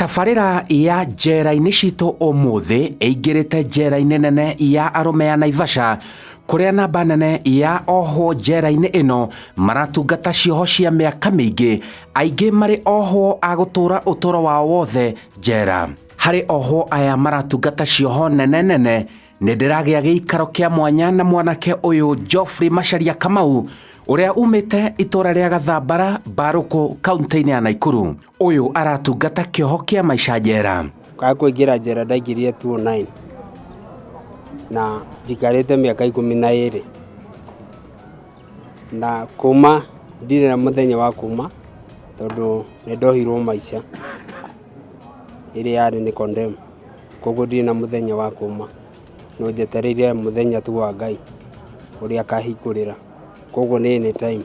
Tabarĩra ya njera-inĩ citũ ũmũthĩ ĩingĩrĩte njera-inĩ nene ya arũme ya Naivasha kũrĩa namba nene ya ohwo njera-inĩ ĩno maratungata cioho cia mĩaka mĩingĩ, aingĩ marĩ ohwo a gũtũra ũtũro wao wothe njera. Harĩ ohwo aya maratungata cioho nene nene, nĩ ndĩragĩa gĩikaro kĩa mwanya na mwanake ũyũ Geoffrey Macharia Kamau ũrĩa umĩte itũra rĩa Gathambara Mbarũkũ kaunti-inĩ ya Naikuru. Ũyũ aratungata kĩoho kĩa maica njera. Ka kũingĩra njera ndaingĩrire 2009 na njikarĩte mĩaka 12 na kuma ndirĩ na mũthenya wa kuma tondũ nĩ ndohirwo maica ĩrĩa yarĩ nĩ condemn, koguo ndirĩ na mũthenya wa kuma no njetereire mũthenya tu wa Ngai ũrĩa akahingũrĩra, koguo nĩ anytime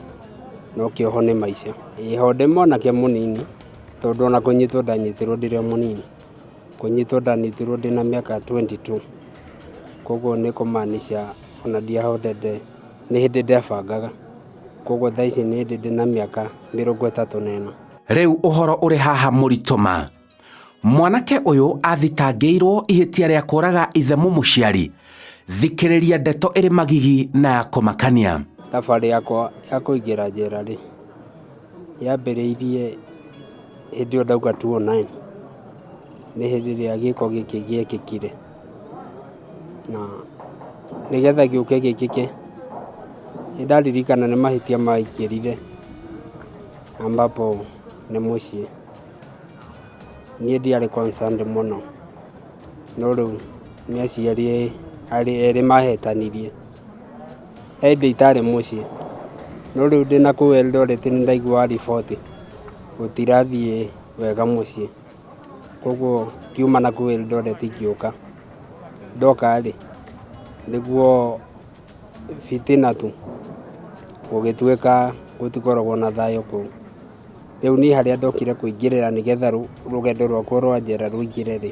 no kĩoho nĩ maica. Ĩĩ ho ndĩ mwanake mũnini tondũ ona kũnyitwo ndanyitirwo ndĩrĩ o mũnini, kũnyitwo ndanyitirwo ndĩna mĩaka 22, koguo nĩ kũmaanisha ona ndiahotete, nĩ hĩndĩ ndebangaga, koguo thaa ici nĩ hĩndĩ ndĩna mĩaka 34. Rĩu ũhoro ũrĩ haha mũritũ ma. Mwanake ũyũ athitangĩirwo ihĩtia rĩa kũraga ithe mũmũciari. Thikĩrĩria ndeto ĩrĩ magigi na ya kũmakania. Thabarĩ yakwa ya kũingĩra njera rĩ, yambĩrĩirie hĩndĩ ĩyo ndauga 2009, nĩ hĩndĩ ĩrĩa gĩko gĩkĩ gĩekĩkire. Na nĩgetha gĩũke gĩkĩke, nĩ ndaririkana nĩ mahĩtia maingĩrire ambapo nĩ mũciĩ. Niĩ ndiarĩ concerned mũno, no rĩu nĩ aciari erĩ mahetanirie. He hĩndĩ itarĩ mũciĩ, no rĩu ndĩna kũu Eldoret nĩ ndaiguaga riboti gũtirathiĩ wega mũciĩ. Koguo ngiuma na kũu Eldoret ngĩũka. Ndoka rĩ, nĩguo fitina tu, gũgĩtuĩka gũtikoragwo na thayũ kũu. Rĩu niĩ harĩa ndokire kũingĩrĩra nĩgetha rũgendo rwakwa rwa njera rũingĩre rĩ,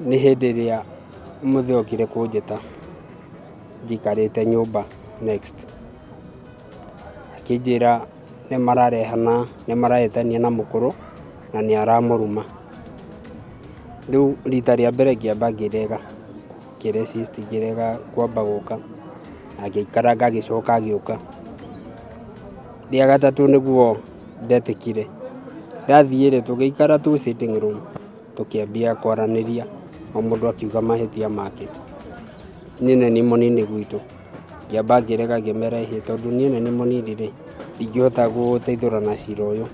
nĩ hĩndĩ ĩrĩa mũthee okire kũnjĩta njikarĩte nyũmba next. Akĩnjĩra nĩ mararehana, nĩ marahĩtania na mũkũrũ na nĩ aramũruma. Rĩu rita rĩa mbere ngĩamba ngĩrega, ngĩ resist ngĩrega kwamba gũka, na ngĩikaranga agĩcoka agĩũka. Rĩa gatatũ nĩguo ndetĩkire, ndathiĩ rĩ tũgĩikara tu sitting room tũkĩambia kwaranĩria o mũndũ akiuga mahĩtia make. Niĩ nĩ niĩ mũnini gwitũ, ngĩamba ngĩrega ngĩmera ĩhĩ tondũ niĩ nĩ niĩ mũnini rĩ, ndingĩhota gũteithũrana cira ũyũ.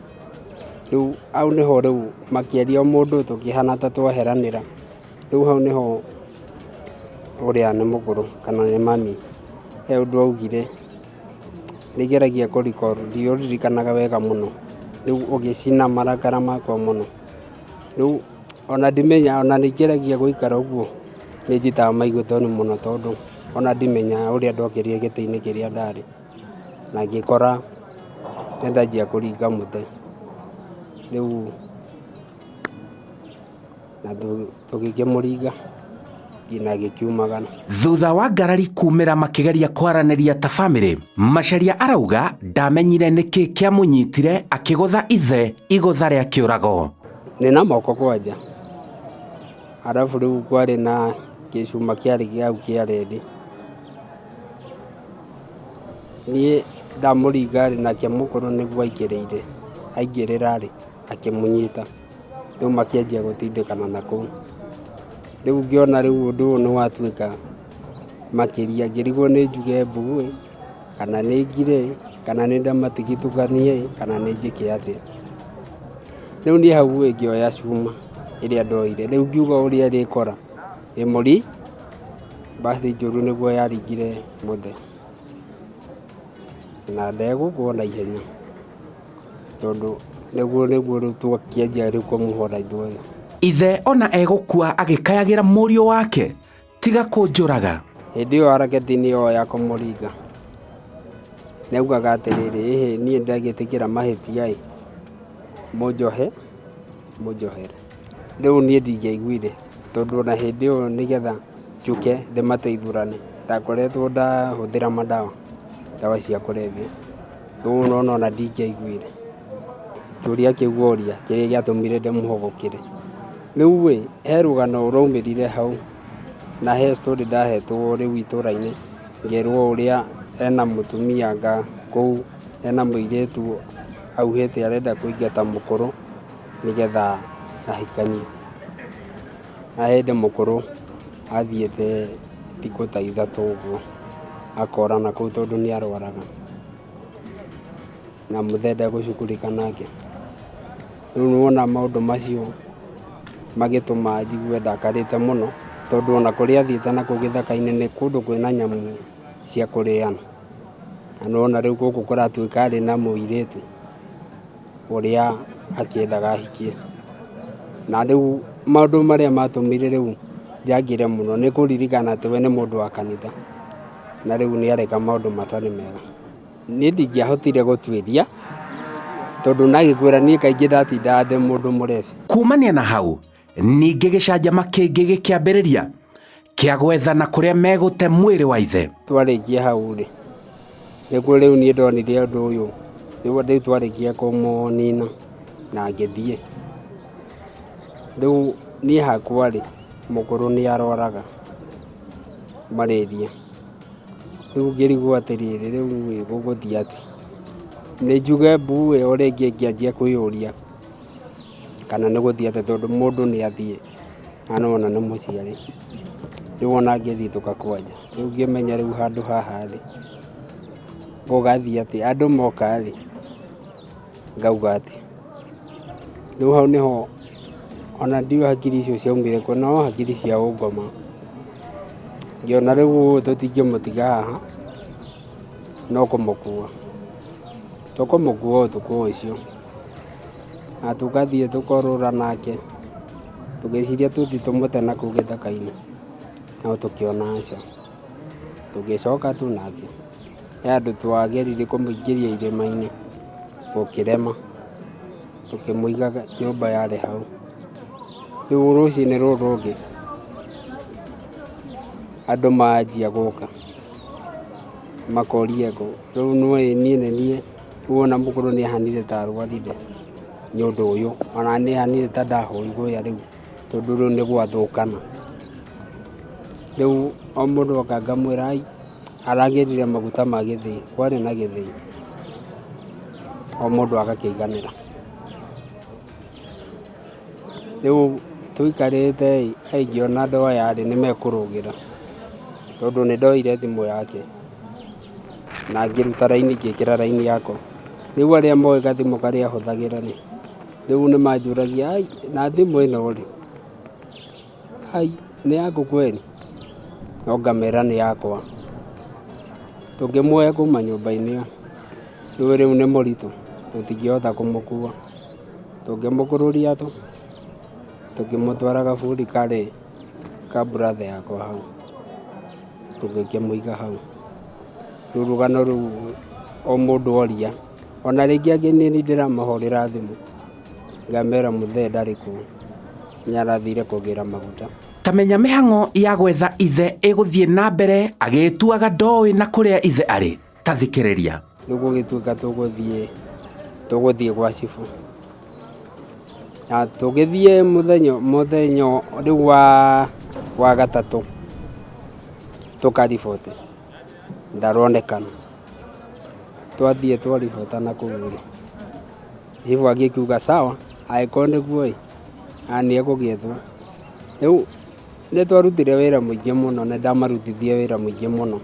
Rĩu hau nĩho rĩu makĩaria o mũndũ tũkĩhana ta tweheranĩra, rĩu hau nĩho ũrĩa nĩ mũkũrũ kana nĩ mami he ũndũ augire. Nĩngeragia kũ recall ndiũririkanaga wega mũno, rĩu ũgĩcina marakara makwa mũno. Rĩu ona ndimenya ona nĩngeragia gũikara ũguo nĩ njitaga maiguthoni mũno tondũ ona ndimenyaga ũrĩa ndokĩrire gĩtĩ-inĩ kĩrĩa ndarĩ, na ngĩkora nĩndanjia kũringa mũtĩ. Rĩu na tũgĩkĩmũringa nginya agĩkiumagara. Thutha wa ngarari kumĩra makĩgeria kwaranĩria ta bamĩrĩ, Macharia arauga ndamenyire nĩkĩ kĩamũnyitire akĩgũtha ithe igũtha rĩa kĩũrago. Nĩ na moko kwanja, arabu rĩu kwarĩ na gĩcuma kĩarĩ hau kĩa rendi. Niĩ ndamũringa rĩ, nake mũkũrũ nĩguo aingĩrĩire, aingĩrĩra rĩ, akĩmũnyita. Rĩu makĩanjia gũtindĩkana na kũu. Rĩu ngĩona rĩu ũndũ ũyũ nĩ watuĩka makĩria, ngĩrigwo nĩ njuge mbu ĩ, kana nĩ ngire ĩ, kana nĩ ndamatigithũkanie ĩ, kana nĩ njĩke atĩa. Rĩu niĩ hau ĩ ngĩoya cuma ĩrĩa ndoire, rĩu ngiuga ũrĩa ĩrĩkora ĩmũri, mbathi njũru nĩguo yaringire mũthee na ndegũkua na ihenya. Tondũ nĩguo nĩguo rĩu twakĩanjia rĩu kũmũhũra ithuothe. Ithe ona egũkua agĩkayagĩra mũriũ wake, tiga kũnjũraga. Hĩndĩ ĩyo harakati-inĩ ĩyo ya kũmũringa, nĩ augaga atĩrĩrĩ, ĩhĩ niĩ ndagĩtĩkĩra mahĩtia ĩ, mũnjohe, mũnjohere. Rĩu niĩ ndingĩaiguire tondũ ona hĩndĩ ĩyo nĩgetha njũke ndĩmateithũrane, ndakoretwo ndahũthĩra mandawa, ndawa cia kũrebia. Rĩu ũrona ona ndingĩaiguire. Kĩũria kĩu woria kĩrĩa gĩatũmire ndĩmũhũgũkĩre. Rĩu ĩ, he rũgano rwaumĩrire hau na he story ndahetwo rĩu itũra-inĩ ngĩrwo ũrĩa ena mũtumia anga kũu ena mũirĩtu augĩte arenda kũingata mũkũrũ nĩgetha ahikanie. Na hĩndĩ mũkũrũ athiĩte thikũ ta 3 ũguo akora na kũu tondũ nĩ arwaraga. Na mũthee ndegũcugurika nake. Rĩu nĩwona maũndũ macio magĩtũma njigue ndakarĩte mũno, tondũ ona kũrĩa athiĩte nakũu gĩthaka-inĩ nĩ kũndũ kwĩna nyamũ cia kũrĩana. Na nĩwona rĩu gũkũ kũratuĩka arĩ na mũirĩtu ũrĩa akĩendaga ahikie. Na rĩu maũndũ marĩa matũmire rĩu njangĩre mũno nĩ kũririkana atĩ we nĩ mũndũ wa kanitha, na rĩu nĩ areka maũndũ matarĩ mega. Niĩ ndingĩahotire gũtuĩria tondũ nagĩkwĩra niĩ kaingĩ ndatindaga ndĩ mũndũ mũrebi. Kumania na hau ningĩ gĩcanjama kĩngĩ gĩkĩambĩrĩria kĩa gwethana kũrĩa megũte mwĩrĩ wa ithe. Twarĩkia hau rĩ, nĩguo rĩu niĩ ndonire ũndũ ũyũ, nĩguo rĩu twarĩkia kũmũnina na ngĩthiĩ. Rĩu niĩ hakwa rĩ, mũkũrũ nĩ arwaraga malaria. Rĩu ngĩrigwo atĩrĩrĩ, rĩu ĩ gũgũthiĩ atĩa? Nĩ njuge mbu ĩ o rĩngĩ ngĩanjia kwĩyũria kana nĩ gũthiĩ atĩa tondũ mũndũ nĩ athiĩ na nĩwona nĩ mũciari. Rĩu ona angĩthiĩ tũgakwanja. Rĩu ngĩmenya rĩu handũ haha rĩ, gũgathiĩ atĩa? Andũ moka rĩ, ngauga atĩa? Rĩu hau nĩho ona ndiũĩ hakiri icio ciaumire kũ, no hakiri cia ũngoma. Ngĩona rĩu ũyũ tũtingĩmũtiga haha, no kũmũkua. Tũkũmũkua ũtukũ ũcio, na tũgathiĩ tũkorũra nake, tũgĩciria tũthiĩ tũmũte nakũu gĩthaka-inĩ, no tũkĩona aca. Tũgĩcoka tu nake. He handũ twageririe kũmũingĩria irĩma-inĩ, gũkĩrema. Tũkĩmũiga nyũmba yarĩ hau. Rĩu rũcinĩ rũrũ rũngĩ, andũ manjia gũka, makoria kũ, rĩu nĩũĩ niĩ nĩ niĩ, rĩu ona mũkũrũ nĩ ahanire ta arwarire nĩ ũndũ ũyũ, ona niĩ hanire ta ndahũrirwo rĩu, tondũ rĩu nĩ gwathũkana. Rĩu o mũndũ oka ngamwĩra ai, aragĩrire maguta ma gĩthĩi, kwarĩ na gĩthĩi, o mũndũ agakĩiganĩra. Rĩu tũikarĩte ĩ, ngĩona andũ aya rĩ, nĩ mekũrũgĩra, tondũ nĩ ndoire thimũ yake na ngĩruta raini ngĩkĩra raini yakwa. Rĩu arĩa moĩ gathimũ karĩa ahũthagĩra rĩ, rĩu nĩ manjũragia, ai na thimũ ĩno rĩ, ai nĩ yaku kweli? No ngamera nĩ yakwa. Tũngĩmuoya kuma nyũmba-inĩ ĩyo, rĩu rĩu nĩ mũritũ, tũtingĩhota kũmũkua. Tũngĩmũkururia tu, tũkĩmũtwara gaburi karĩ ka brother yakwa hau, tũgĩkĩmũiga hau. Rĩu rũgano rũu o mũndũ oria, ona rĩngĩ angĩ nĩ niĩ ndĩramahũrĩra thimũ, ngamera mũthee ndarĩ kuo, nĩ arathire kũgĩra maguta. Ta menya mĩhang'o ya gwetha ithe ĩgũthiĩ na mbere agĩtuaga ndoĩ na kũrĩa ithe arĩ. Ta thikĩrĩria. Rĩu gũgĩtuĩka tũgũthiĩ gwa cibũ. Na tũgĩthiĩ mũthenya rĩu wa gatatũ tũkariboti, ndaronekana. Twathiĩ twaribota na kũu rĩ, cibũ agĩkiuga sawa, angĩkorwo nĩguo ĩ, na nĩ egũgĩethwo. Rĩu nĩ twarutire wĩra mũingĩ mũno, nĩ ndamarutithie wĩra mũingĩ mũno.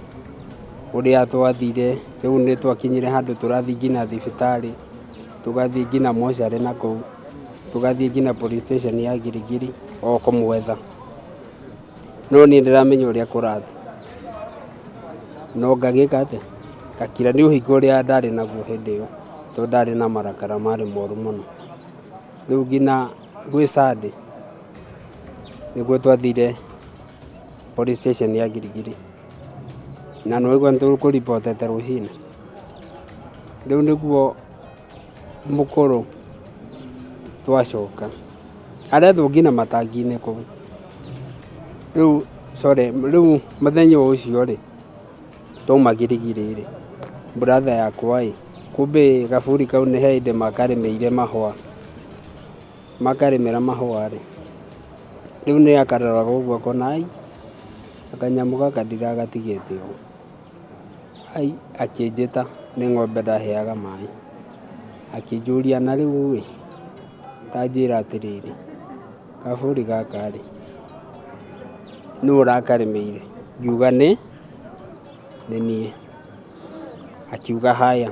Ũrĩa twathire, rĩu nĩ twakinyire handũ tũrathiĩ nginya thibitarĩ, tũgathiĩ nginya mocarĩ na kũu, tũgathiĩ nginya police station ya Giligili o kũmwetha. No niĩ ndĩramenya ũrĩa kũrathiĩ. No ngagĩka atĩa? Ngakira nĩ ũhinga ũrĩa ndarĩ naguo hĩndĩ ĩyo, tondũ ndarĩ na marakara marĩ moru mũno. Rĩu nginya gwĩ Sunday, nĩguo twathire police station ya Giligili. Na nĩ waigua nĩ tũkũribotete rũcinĩ. Rĩu nĩguo mũkũrũ twacoka, arethwo nginya matangi-inĩ kũu. Rĩu sorry, rĩu mũthenya ũcio rĩ, twauma Giligili rĩ, brother yakwa ĩ, Kumbe gaburi kau nĩ he hĩndĩ makarĩmĩire mahũa, makarĩmĩra mahũa rĩ, rĩu nĩ akaroraga ũguo akona ai, kanyamũ gaka ndiragatigĩte ũũ. Ai, akĩnjĩta nĩ ng'ombe ndaheaga maĩ, akĩnjũria na rĩu ĩ, ta njĩra atĩrĩrĩ, kaburi gaka rĩ, nũ ũrakarĩmĩire? Ngiuga nĩ niĩ. Akiuga haya.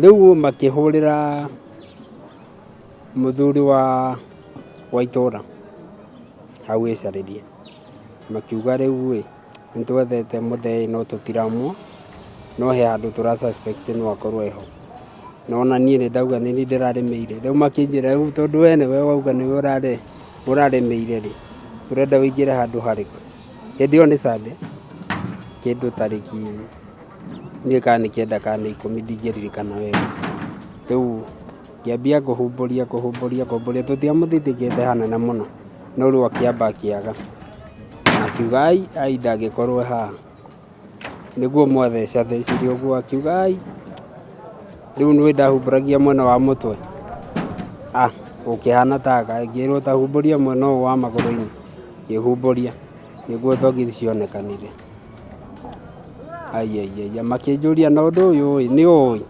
Rĩu makĩhũrĩra mũthuri wa itũra hau ĩcarĩrie, makiuga rĩu ĩ, nĩ twethete mũthee no tũtiramwo, no he handũ tũra suspect no akorwo eho. No ona niĩ nĩ ndauga nĩ niĩ ndĩrarĩmĩire. Rĩu makĩnjĩra rĩu tondũ we nĩwe wauga nĩwe ũrarĩmĩire rĩ, tũrenda ũingĩre handũ harĩkũ? Hĩndĩ ĩyo nĩ Sunday, kĩndũ tarĩki ndiũĩ kana nĩ kenda kana nĩ ikũmi ndingĩririkana wega. Rĩu ngĩambia kũhumbũria kũhumbũria kũhumbũria, tũtiamũtindĩkĩte hanene mũno, no rĩu akĩamba akĩaga, akiuga ai ai ndangĩkorwo e haha. Nĩguo mwathecathecire ũguo akiuga ai, rĩu nĩ ndahumbũragia mwena wa mũtwe, ah gũkĩhana ta ngĩrwo ta humbũria mwena ũyũ wa magũrũ-inĩ, ngĩhumbũria nĩguo thogithi cionekanire. Aiaiaia makĩnjũria na ũndũ ũyũ ĩ nĩ ũĩ?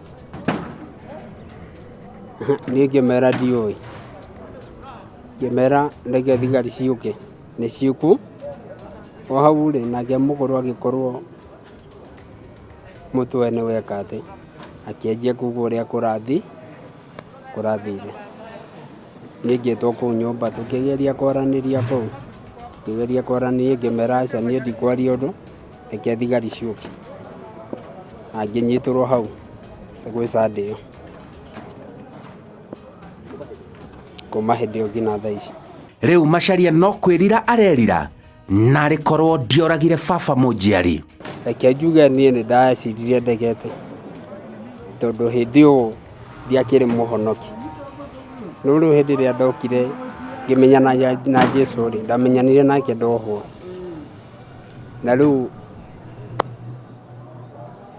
Niĩ ngĩmera ndiũĩ, ngĩmera reke thigari ciũke nĩ ciũku. O hau rĩ, nake mũkũrũ agĩkorwo mũtwe nĩ weka atĩ, akĩanjia kuga ũrĩa kũrathire. Niĩ ngĩtwo kũu nyũmba tũkĩgeria kwaranĩria kũu, ngĩgeria kwaranĩria ngĩmera aca niĩ ndikwaria ũndũ, reke thigari ciũke. Na ngĩnyitĩrwo hau gwĩ Sunday ĩyo. Kuma hĩndĩ ĩyo nginya thaa ici. Rĩu Macharia no kwĩrira arerira, narĩ korwo ndioragire baba mũnjiari. Reke njuge niĩ nĩ ndaciririe ndegete, tondũ hĩndĩ ĩyo ndiakĩrĩ mũhonoki. No rĩu hĩndĩ ĩrĩa ndokire ngĩmenyana na Jesũ rĩ, ndamenyanire nake ndohwo. Na rĩu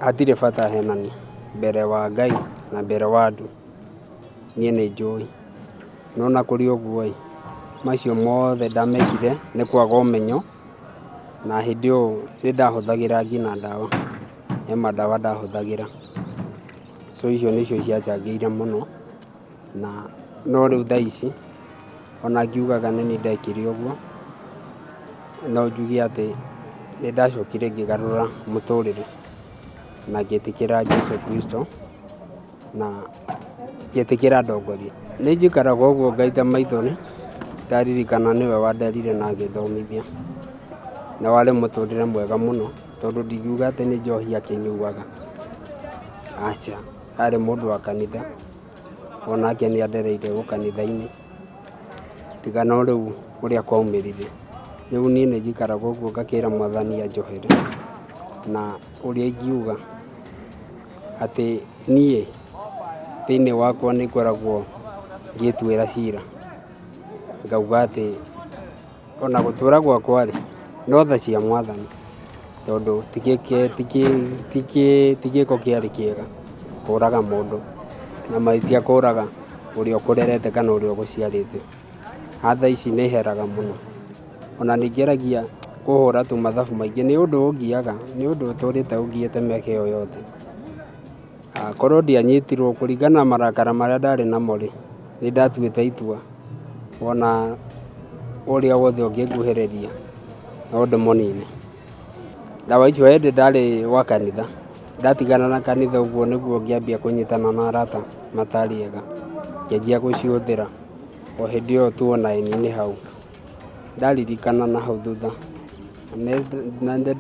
hatirĩ bata henanie mbere wa Ngai na mbere wa andũ, niĩ nĩ njũĩ. No ona kũrĩ ũguo ĩ, macio mothe ndamekire nĩ kwaga ũmenyo, na hĩndĩ ĩyo nĩ ndahũthagĩra nginya ndawa, he mandawa ndahũthagĩra. So icio nĩcio cianjangĩire mũno, na no rĩu thaa ici ona ngiugaga nĩ niĩ ndekire ũguo, no njuge atĩ nĩ ndacokire ngĩgarũra mũtũrĩre na ngĩtĩkĩra Jesũ Kristo. Na ngĩtĩkĩra ndongorie. Nĩ njikaraga ũguo ngaita maithori ndaririkana nĩwe wanderire na agĩthomithia. Na warĩ mũtũrĩre mwega mũno tondũ ndingiuga atĩ nĩ njohi akĩnyuaga, aca, arĩ mũndũ wa kanitha, onake nĩ andereire o kanitha-inĩ, tiga no rĩu ũrĩa kwaumĩrire. Rĩu niĩ nĩ njikaraga ũguo ngakĩra mwathani anjohere na ũrĩa ingiuga atĩ niĩ thĩinĩ wakwa nĩ ngoragwo ngĩtuĩra cira, ngauga atĩ ona gũtũra gwakwa rĩ, no tha cia mwathani, tondũ ti gĩko kĩarĩ kĩega kũraga mũndũ, na mahĩtia kũraga ũrĩa ũkũrerete kana ũrĩa ũgũciarĩte. Ha thaa ici nĩ heraga mũno, ona nĩ ngeragia kũhũra tũmathabu maingĩ, nĩ ũndũ ũngiaga, nĩ ũndũ ũtũrĩte ũngiĩte mĩaka ĩyo yothe. Korwo ndianyitirwo kũringana na marakara marĩa ndarĩ namo rĩ, nĩ ndatuĩte itua ona ũrĩa wothe ũngĩnguhĩrĩria no ndĩmũnine. Ndawa icio hĩndĩ ndarĩ wa kanitha, ndatigana na kanitha ũguo nĩguo ngĩambia kũnyitana na arata matarĩ ega, ngĩanjia gũcihũthĩra o hĩndĩ ĩyo tuonaine hau. Ndaririkana na hau thutha na nĩ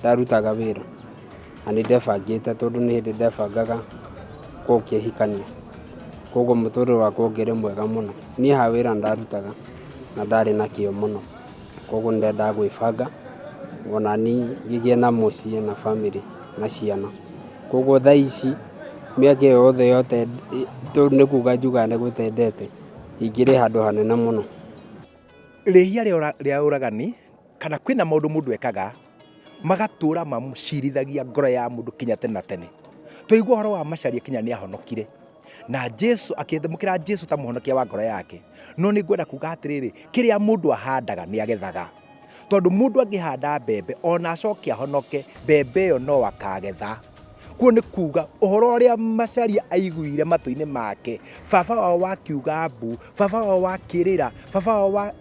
ndarutaga wĩra na nĩ ndebangĩte tondũ nĩ hĩndĩ ndebangaga gũkĩhikania, koguo mũtũrĩre wakwa ũngĩrĩ mwega mũno. Niĩ ha wĩra ndarutaga na ndarĩ na kĩo mũno, koguo nĩ ndendaga gwĩbanga ona niĩ ngĩgĩe na mũciĩ na bamĩrĩ na ciana. Koguo thaa ici mĩaka ĩyo yothe nĩ kuga njugaga nĩ gũtendete, ingĩrĩ handũ hanene mũno. Rĩhia rĩa ũragani kana kwĩna maũndũ mũndũ ekaga magatũra macirithagia ngoro ya mũndũ kinya tene na tene. Twaigua ũhoro wa Macharia kinya nĩ ahonokire na Jesu, akĩamũkĩra Jesu ta mũhonokia wa ngoro yake. No nĩ ngwenda kuga atĩrĩrĩ, kĩrĩa mũndũ ahandaga nĩ agethaga, tondũ mũndũ angĩhanda mbembe ona acoke ahonoke, mbembe ĩyo no akagetha. Kuo nĩ kuga ũhoro ũrĩa Macharia aiguire matũ-inĩ make, baba wao wakiuga mbu, baba wao wakĩrĩra, baba wao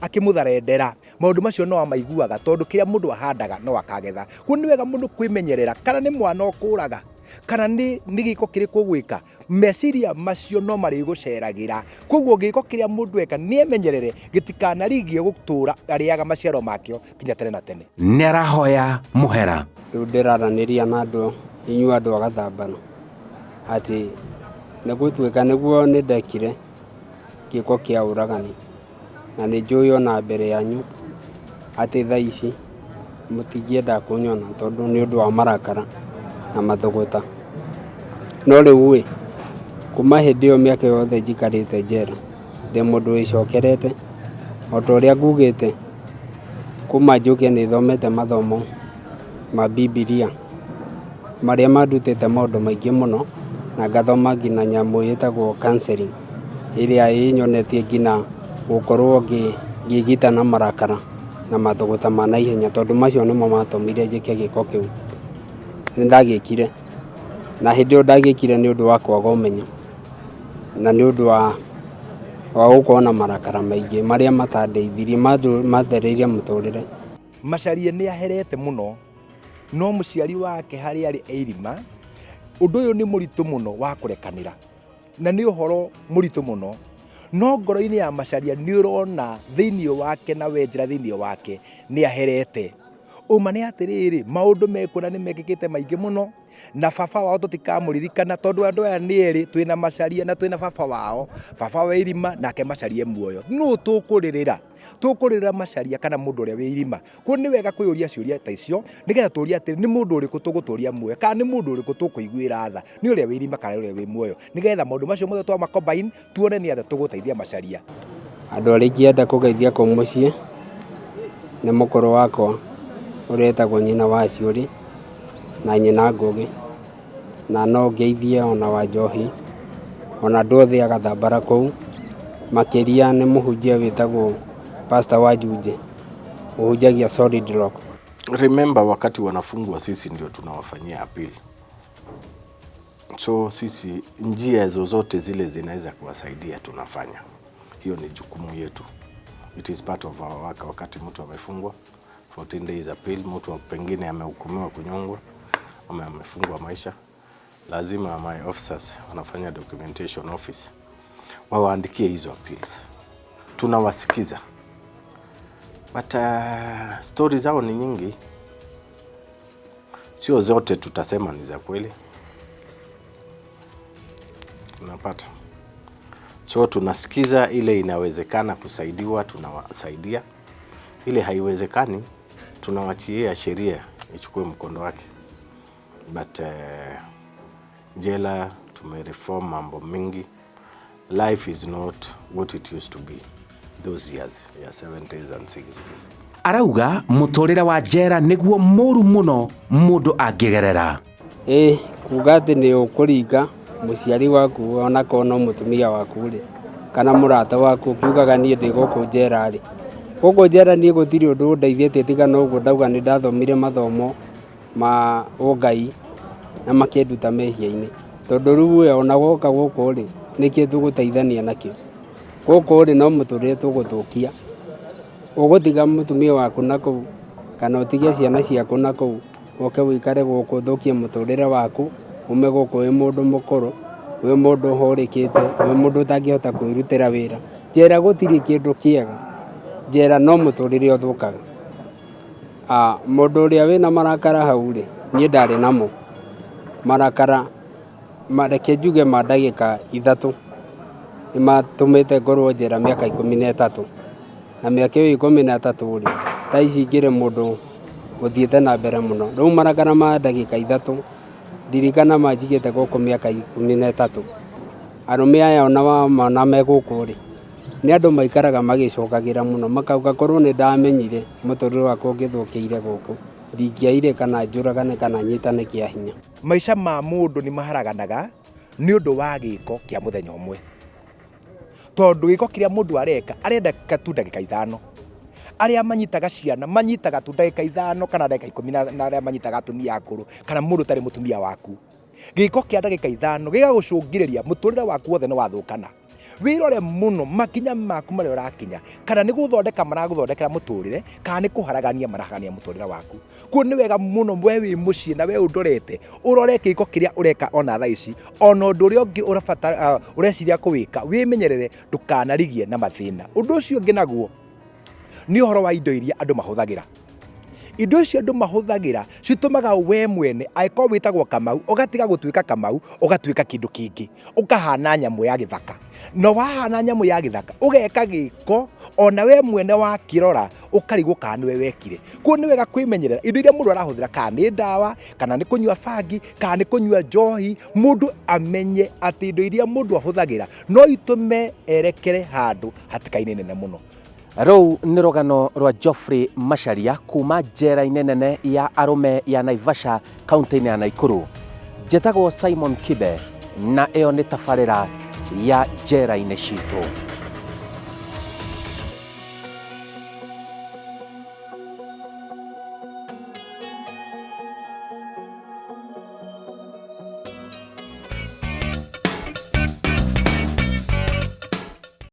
akĩmũtharendera, maũndũ macio no amaiguaga, tondũ kĩrĩa mũndũ ahandaga no akagetha. Kuo nĩ wega mũndũ kwĩmenyerera, kana nĩ mwana ũkũraga, kana nĩ gĩko kĩrĩkũ ũgwĩka, meciria macio no marĩgũceragĩra. Koguo gĩko kĩrĩa mũndũ eka nĩ emenyerere gĩtikanarigie gũtũra arĩaga maciaro makĩo kinya tene na tene. Nĩ arahoya mũhera. Rĩu ndĩraranĩria na andũ, inyuĩ andũ a Gathambana, atĩ nĩ gũtuĩka nĩguo nĩ ndekire gĩko kĩa ũragani, na nĩ njũĩ ona mbere yanyu atĩ thaa ici mũtingĩenda kũnyona tondũ nĩ ũndũ wa marakara na mathũgũta. No rĩu ĩ, kuma hĩndĩ ĩyo mĩaka yothe njikarĩte njera, ndĩ mũndũ wĩcokerete, o ta ũrĩa ngugĩte, kuma njũke nĩ thomete mathomo ma Bibilia marĩa mandutĩte maũndũ maingĩ mũno, na ngathoma nginya nyamũ ĩtagwo counselling ĩrĩa ĩnyonetie nginya gũkorwo ngĩgita na marakara na mathũgũta ma naihenya, tondũ macio nĩmo matũmire njĩke gĩko kĩu. Nĩ ndagĩkire, na hĩndĩ ĩyo ndagĩkire nĩ ũndũ wa kwaga ũmenyo na nĩ ũndũ wa gũkorwo na marakara maingĩ marĩa matandeithirie, mathereirie mũtũrĩre. Macharia nĩ aherete mũno, no mũciari wake harĩa arĩ eirima, ũndũ ũyũ nĩ mũritũ mũno wa kũrekanĩra, na nĩ ũhoro mũritũ mũno. No ngoro-inĩ ya Macharia nĩ ũrona thĩinĩ wake na wenjera thĩinĩ wake nĩ aherete. Ũma nĩ atĩrĩrĩ, maũndũ mekuona nĩ mekĩkĩte maingĩ mũno, na baba wao tũtikamũririkana, tondũ andũ aya nĩ erĩ, twĩna Macharia na twĩna baba wao, baba wa irima nake Macharia muoyo. Nũ tũkũrĩrĩra? Tũkũrĩrĩra Macharia kana mũndũ ũrĩa wĩ irima? Kuo nĩ wega kwĩyũria ciũria ta icio, nĩgetha tũrie atĩrĩ, nĩ mũndũ ũrĩkũ tũgũtũria muoyo, kana nĩ mũndũ ũrĩkũ tũkũiguĩra tha, nĩ ũrĩa wĩ irima kana ũrĩa wĩ muoyo, nĩgetha maũndũ macio mothe twama combine tuone nĩ atĩa tũgũteithia Macharia. Andũ arĩa ingĩenda kũgeithia kũu mũciĩ nĩ mũkũrũ wakwa ũrĩa wĩtagwo nyina wa Ciũri na nyina Ngũgĩ, na no ngeithie ona wa Njohi, ona andũ othe a Gathambara kũu, makĩria nĩ mũhunjia wĩtagwo Pastor wa Njunjĩ, ũhunjagia Solid Rock. Remember, wakati wanafungwa sisi ndio tunawafanyia appeal. So sisi njia zozote zile zinaweza kuwasaidia tunafanya. Hiyo ni jukumu yetu. It is part of our work. Wakati mtu amefungwa 14 days appeal, mtu pengine amehukumiwa kunyongwa ama amefungwa maisha, lazima my officers wanafanya documentation office wawaandikie hizo appeals. Tunawasikiza. But stories zao ni nyingi, sio zote tutasema ni za kweli, unapata. So tunasikiza ile inawezekana kusaidiwa, tunawasaidia. Ile haiwezekani, tunawachia sheria ichukue mkondo wake. But jela tumereform mambo mingi. Life is not what it used to be those years, yeah, 70s and 60s. Arauga mũtũrĩre wa njera nĩguo mũru mũno mũndũ angĩgerera. Ĩ kuga atĩ nĩ ũkũringa mũciari waku ona korwo no mũtumia waku rĩ, kana mũrata waku, ũkiugaga niĩ ndĩ gũkũ njera rĩ, gũkũ njera niĩ gũtirĩ ũndũ ũndeithĩtie tiga no ũguo ndauga nĩ ndathomire mathomo ma ũngai na makĩnduta mehia-inĩ, tondũ rĩu we ona woka gũkũ rĩ, nĩkĩ tũgũteithania nakĩo gũkũ rĩ, no mũtũrĩre tũgũthũkia. Ũgũtiga mũtumia waku na kũu kana ũtige ciana ciaku na kũu, ũke ũikare gũkũ ũthũkie mũtũrĩre waku, ume gũkũ wĩ mũndũ mũkũrũ, wĩ mũndũ ũhũrĩkĩte, wĩ mũndũ ũtangĩhota kwĩrutĩra wĩra. Njera gũtirĩ kĩndũ kĩega, njera no mũtũrĩre ũthũkaga. Mũndũ ũrĩa wĩna marakara hau rĩ, niĩ ndarĩ namo marakara, reke njuge ma ndagĩka 3 nĩ matũmĩte ngorwo njera mĩaka 13, na mĩaka ĩyo 13 rĩ, thaa ici ngĩrĩ mũndũ ũthiĩte na mbere mũno. Rĩu marakara ma ndagĩka 3 ndirikana manjigĩte gũkũ mĩaka 13. Arũme aya ona wamona me gũkũ rĩ, nĩ andũ maikaraga magĩcokagĩra mũno, makauga korwo nĩ ndamenyire mũtũrĩre wakwa ũngĩthũkĩire gũkũ. Ndingĩaire kana njũragane kana nyitane kĩa hinya. Maica ma mũndũ nĩ maharaganaga nĩ ũndũ wa gĩko kĩa mũthenya ũmwe, tondũ gĩko kĩrĩa mũndũ areka arenda tu ndagĩka 5. Arĩa manyitaga ciana manyitaga tu ndagĩka 5 kana ndagĩka 10, na arĩa manyitaga atumia akũrũ kana mũndũ ũtarĩ mũtumia waku, gĩko kĩa ndagĩka 5 gĩgagũcũngĩrĩria mũtũrĩre waku wothe nĩ wathũkana. Wĩrore mũno makinya maku marĩa ũrakinya, kana nĩ gũthondeka maragũthondekera mũtũrĩre, kana nĩ kũharagania maraharagania mũtũrĩre waku. Kuo nĩ wega mũno we wĩ mũciĩ na we ũndorete ũrore gĩko kĩrĩa ũreka ona thaa ici, ona ũndũ ũrĩa ũngĩ ũrabatara, ũreciria kũwĩka, wĩmenyerere ndũkanarigie na mathĩna. Ũndũ ũcio ũngĩ naguo nĩ ũhoro wa indo iria andũ mahũthagĩra. Indo icio andũ mahũthagĩra citũmaga we mwene, angĩkorwo wĩtagwo Kamau, ũgatiga gũtuĩka Kamau, ũgatuĩka kĩndũ kĩngĩ, ũkahana nyamũ ya gĩthaka. Na wahana nyamũ ya gĩthaka, ũgeka gĩko ona we mwene wakĩrora ũkarigwo kana nĩwe wekire. Koguo nĩ wega kwĩmenyerera indo iria mũndũ arahũthĩra, kana nĩ ndawa, kana nĩ kũnyua bangi, kana nĩ kũnyua njohi. Mũndũ amenye atĩ indo iria mũndũ ahũthagĩra no itũme erekere handũ hatĩka-inĩ nene mũno. Rũu nĩ rũgano rwa Geoffrey Macharia kuma njera-inĩ nene ya arũme ya Naivasha kaunti-inĩ ya Nakuru. Njĩtagwo Simon Kibe na ĩyo nĩ tabarĩra ya njera-inĩ citũ.